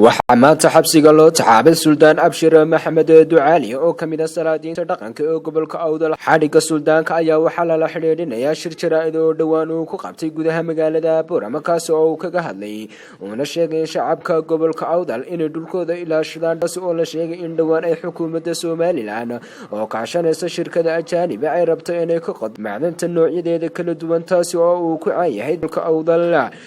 Waxaa maanta xabsiga loo taxaabay Suldaan Abshir Maxamed Ducaali oo ka mid ah salaadiinta dhaqanka ee gobolka Awdal. Xadhigga suldaanka ayaa waxaa lala xidhiidhinayaa shir jaraa'id oo dhowaan uu ku qabtay gudaha magaalada Boorama, kaasi oo uu kaga hadlay uuna sheegay in shacabka gobolka Awdal inay dhulkooda ilaashadaan, taasi oo la sheegay in dhowaan ay xukuumadda Somaliland oo kaashanaysa shirkada ajaaniba ay rabto inay ka qod macdanta noocyadeeda kala duwan, taasi oo uu ku caan yahay gobolka Awdal.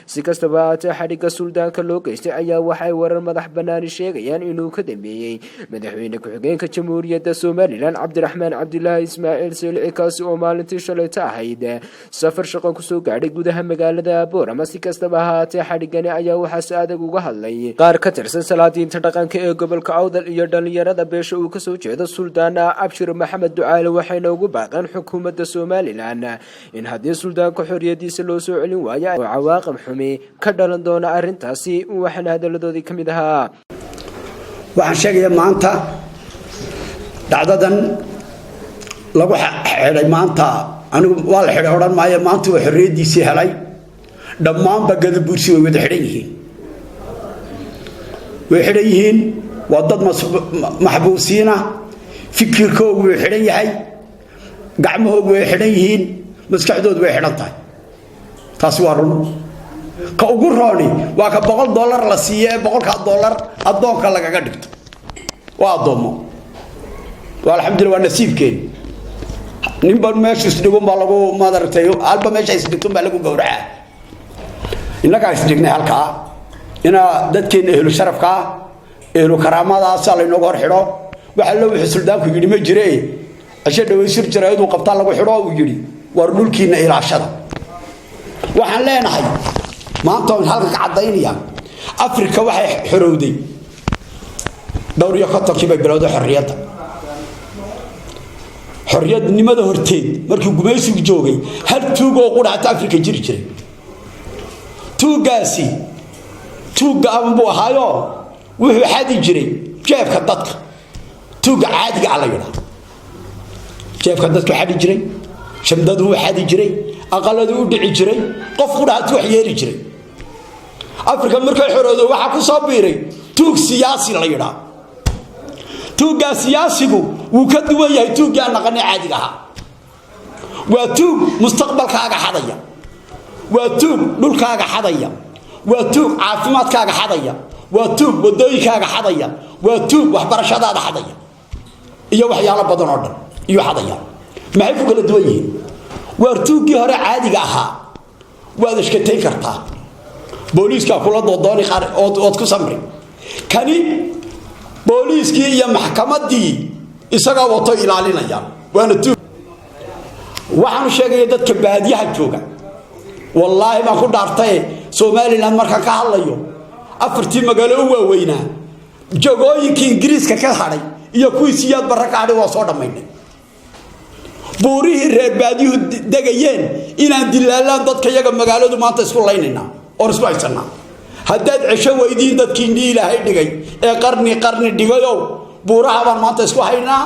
Si kastaba haatee, xadhigga suldaanka loo geystay ayaa waxay warar madax banaani sheegayaan inuu ka dambeeyey madaxweyne ku-xigeenka Jamhuuriyadda Somaliland, Cabdiraxmaan Cabdilaahi Ismaaciil Seelici, kaasi oo maalintii shalayta ahayd safar shaqo kusoo gaadhay gudaha magaalada Boorama. Si kastaba ahaatee, xadhiggani ayaa waxaa si adag uga hadlay qaar ka tirsan salaadiinta dhaqanka ee gobolka Awdal iyo dhalinyarada beesha uu kasoo jeedo Suldaan Abshir Maxamed Ducaale, waxayna ugu baaqeen xukuumadda Somaliland in haddii suldaanka xorriyadiisa loo soo celin waayo oo cawaaqib xumi ka dhalan doona arrintaasi. Waxaana hadaladoodii ka mid ahaa: Waxaan sheegayaa maanta dhacdadan lagu xidhay maanta. Anigu waa la xidhay odhan maayo, maanta waa xorriyaddiisii helay. Dhammaanba Gadabuursi way wada xidhan yihiin, way xidhan yihiin. Waa dad maxbuusiina. Fikirkoogu way xidhan yahay, gacmahoogu way xidhan yihiin, maskaxdoodu way xidhan tahay. Taasi waa run. Ka ugu rooni waa ka $100 la siiye ee $100-kaa addoonka lagaga dhigto. Waa addoommo. Waa alxamdulillah, waa nasiibkeen. Ninba meeshu isdhigun baa lagu maaragtay, halba meesha isdhigtun baa lagu gowracaa. Innagaa isdhignay halkaa inaa dadkeenna ehlu sharafkaa, ehlu karaamadaasa laynooga hor xidho. Waxa loo wuxuu suldaanku yidhi ma jire. Cisho dhawey shir jaraa'iduu qabtaa lagu xidho. Uu yidhi: "War dhulkiinna ilaashada." Waxaan leenahay maanta oon halkan ka caddaynaya, Afrika waxay xorowday dhowr iyo kontonkii bay bilowday xorriyadda. Xorriyadnimada horteed, markii gumaysigu joogay, hal tuug oo qura hata Afrika jiri jiray. Tuuggaasi tuugga aban buu ahaayo, wuxuu xadi jiray jeebka dadka. Tuugga caadiga a la yidhaa jeebka dadku xadi jiray, shamdaduu xadi jiray, aqaladuu u dhici jiray, qof qura hatu wax yeeli jiray. Afrika markay xoroodo, waxaa ku soo biiray tuug siyaasi la yidhaa. Tuuggaa siyaasigu wuu ka duwan yahay tuuggii aan naqanay caadiga ahaa. Waa tuug mustaqbalkaaga xadaya, waa tuug dhulkaaga xadaya, waa tuug caafimaadkaaga xadaya, waa tuug wadooyinkaaga xadaya, waa tuug waxbarashadaada xadaya iyo waxyaalo badan oo dhan iyo xadaya. Maxay ku kala duwan yihiin? Waar tuuggii hore caadiga ahaa waad ashkatayn kartaa, booliiskaa kula doodooni qaar ood ku samri. Kani booliiskii iyo maxkamaddii isagaa wato ilaalinaya, waana tuug. Waxaanu sheegaya dadka baadiyaha jooga, wallaahi baan ku dhaartaye, Somaliland markaan ka hadlayo, afartii magaalo u waaweynaa, jagooyinkii Ingiriiska ka hadhay iyo kuwii Siyaad Barre ka hadhay waa soo dhammaynay. Buurihii reer baadiyuhu degayeen inaan dilaalaan dadka yaga magaaladu maanta isku laynaynaa oon isku haysanaa. Haddaad cesho weydiin dadkii indhii Ilaahay dhigay ee qarni qarni dhigayow, buuraha baan maanta isku haynaa,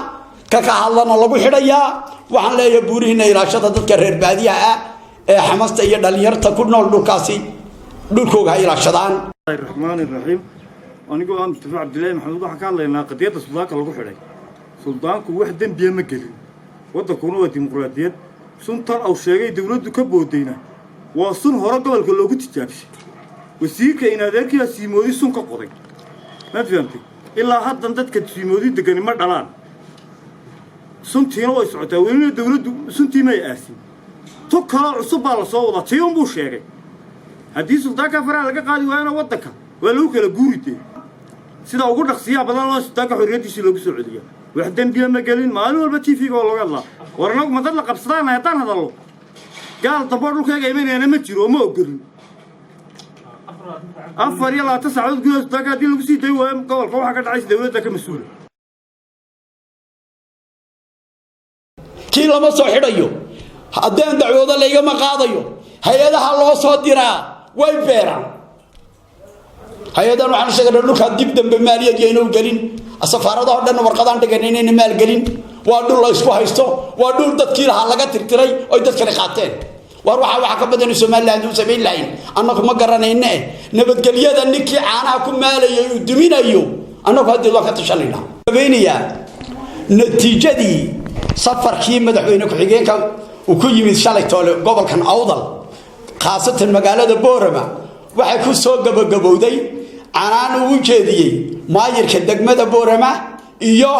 ka hadlana lagu xidhayaa. Waxaan leeyahay buurihiina ilaashada. Dadka reer baadiyaha ah ee xamasta iyo dhallinyarta ku nool dhulkaasi dhulkooga ha ilaashadaan. Raxmaan Raxiim. Anigoo ah Mustafa Cabdillaahi Maxamuud, waxaan ka hadlaynaa qadiyadda suldaanka lagu xidhay. Suldaanku wax dembiya ma gelin, waddankuna waa dimuqraadiyad. Suntan uu sheegay dawladdu ka boodayna waa sun hore gobolka loogu tijaabshay. Wasiirka in adeerkiyaa Siimoodi sun ka qoday, ma fahamtay? Ilaa haddan dadka Siimoodi degani ma dhalaan. Suntiina way socotaa welina, dawladdu suntii may aasin. Tu kaloo cusub baa la soo wadaa, tii unbuu sheegay. Haddii suldaanka faraha laga qaadi waayona, waddanka waa lagu kala guuri dee. Sida ugu dhaqsiyaa badan loo suldaanka xorriyaddiisii loogu soo celiya. Wax dembiya ma gelin. Maalin walba TV-ga oo looga hadlaa. War annagu ma dad la qabsadaana? Haddaan hadallo, gaal damboo dhulkayga imanayana ma jiro oo ma ogolin. 24 saacadood gudaha suldaanka haddii lagu sii dayi waayo, gobolka waxaa ka dhacaysa dawladda ka mas-uula. Kii lama soo xidhayo, haddaan dacwoodo laygama qaadayo. Hay-adaha loo soo diraa way beeraan. Hay-adan waxaan sheegnay dhulkaa dib dambe maaliyad yayna u gelin. Safaaradaha o dhanna warqadaan dhigan inayna maalgelin. Waa dhul la isku haysto, waa dhul dadkii lahaa laga tirtiray oy dadkani qaateen. War waxa ka badan Somaliland u samayn lahayn annagu ma garanayne. Nabadgelyada ninkii caanaha ku maalayay uu duminayo, annagu haddii waan ka tashanaynaa. Habeenayaa natiijadii safarkii madaxweyne ku-xigeenka uu ku yimid shalay toole gobolkan Awdal, khaasatan magaalada Boorama, waxay ku soo gabagabowday canaan uu u jeediyey maayirka degmada Boorama iyo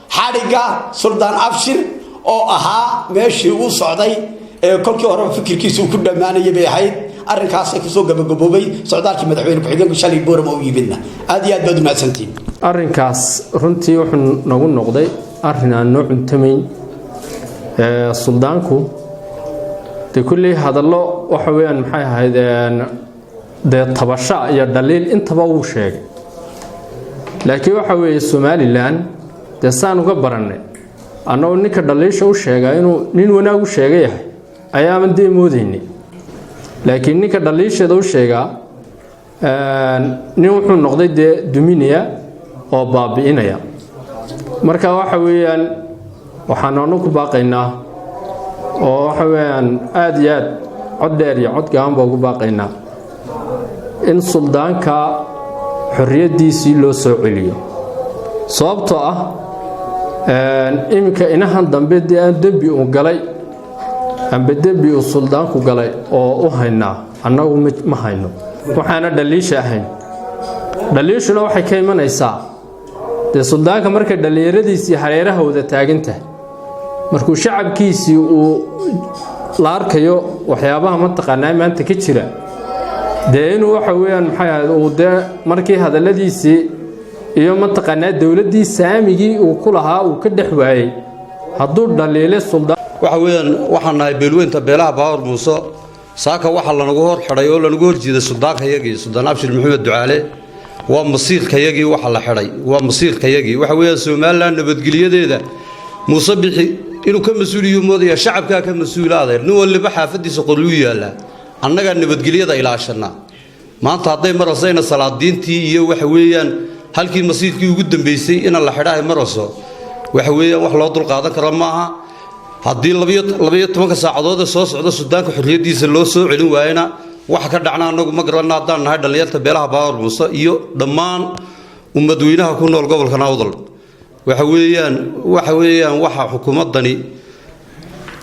xadhigga Suldaan Abshir, oo ahaa meeshii uu socday ee kolkii horeba fikirkiisa uu ku dhammaanayay bay ahayd. Arrinkaasay kusoo gabagaboobay socdaalkii madaxweyne ku-xigeenku shalay Boorama u yimidna. Aad iyo aad baad u mahadsantihiin. Arrinkaas runtii wuxuu nagu noqday arrin aan noo cuntamayn. Suldaanku dee kulley hadallo waxa weeyaan maxay ahayd, dee tabasha iyo dhaliil intaba wuu sheegay, laakiin waxa weeye Somaliland dee saan uga barannay annagoo ninka dhaliisha u sheegaa inuu nin wanaag u sheega yahay ayaaban dee moodaynay, laakiin ninka dhaliisheeda u sheegaa nin wuxuu noqday dee duminaya oo baabi'inaya. Marka waxa weeyaan waxaan anu ku baaqaynaa oo waxa weeyaan aada iyo aad cod dheer iyo cod gaaban baa ugu baaqaynaa in suldaanka xorriyaddiisii loo soo celiyo, sababtoo ah iminka inahan dambe dee aan dembi uu galay amba dembi uu suldaanku galay oo u haynaa annagu ma hayno. Waxaana dhaliisha ahayn, dhaliishuna waxay ka imanaysaa dee suldaanka markay dhallinyaradiisii hareeraha wada taagantahay, markuu shacabkiisii uu la arkayo waxyaabaha mataqaanaa maanta ka jira, dee inuu waxa weeyaan maxay ahayd uu dee markii hadalladiisii iyo mataqaanaa dowladdii saamigii uu ku lahaa uu ka dhex waayey hadduu dhaliilay suldaan. Waxa weeyaan waxaan nahay beelweynta beelaha Baawar Muuse. Saaka waxaa lanagu hor xidhay oo lanagu hor jiiday suldaankayagii, Suldaan Abshir Maxamed Ducaale. Waa masiirkayagii waxa la xidhay, waa masiirkayagii. Waxa weeyaan Somaliland nabadgelyadeeda Muuse Bixi inuu ka mas-uuliyuu moodaya, shacabkaa ka mas-uula. Adeer, nin waliba xaafadiisa qoryuu yaallaa, annagaa nabadgelyada ilaashanaa. Maanta hadday marasayna salaadiintii iyo waxa weeyaan halkii masiirkii ugu dambaysay inaan la xidhahay maraso, waxa weeyaan wax loo dulqaadan karo maaha. Haddii 12-ka saacadood ee soo socda suldaanka xorriyaddiisa loo soo celin waayana, waxa ka dhacna annagu ma garanna, haddaan nahay dhallinyarta beelaha Baawar Muuse iyo dhammaan ummadweynaha ku nool gobolka Awdal. Waxa weeyaan waxa xukuumaddani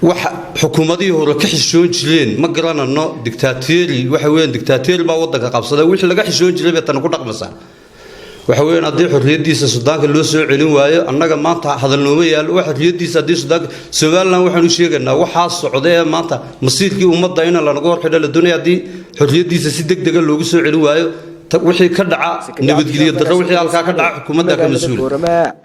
waxa xukuumadihii hore ka xishoon jireen ma garanano. Dictateeri waxa weeyaan, dictateeri baa waddanka qabsaday. Wixii laga xishoon jiray bay tani ku dhaqmaysaa. Waxa weeyaan haddii xorriyaddiisa suldaanka loo soo celin waayo, annaga maanta hadal nooma yaallo. Waa xorriyaddiisa haddii suldaanka Somaliland waxaan u sheegaynaa waxaa socda ee maanta masiirkii ummadda in lanagu hor xidho la doonaya, haddii xorriyaddiisa si deg dega loogu soo celin waayo, wixii ka dhaca nabadgelyo darro, wixii halkaa ka dhaca xukuumadda ka mas-uula.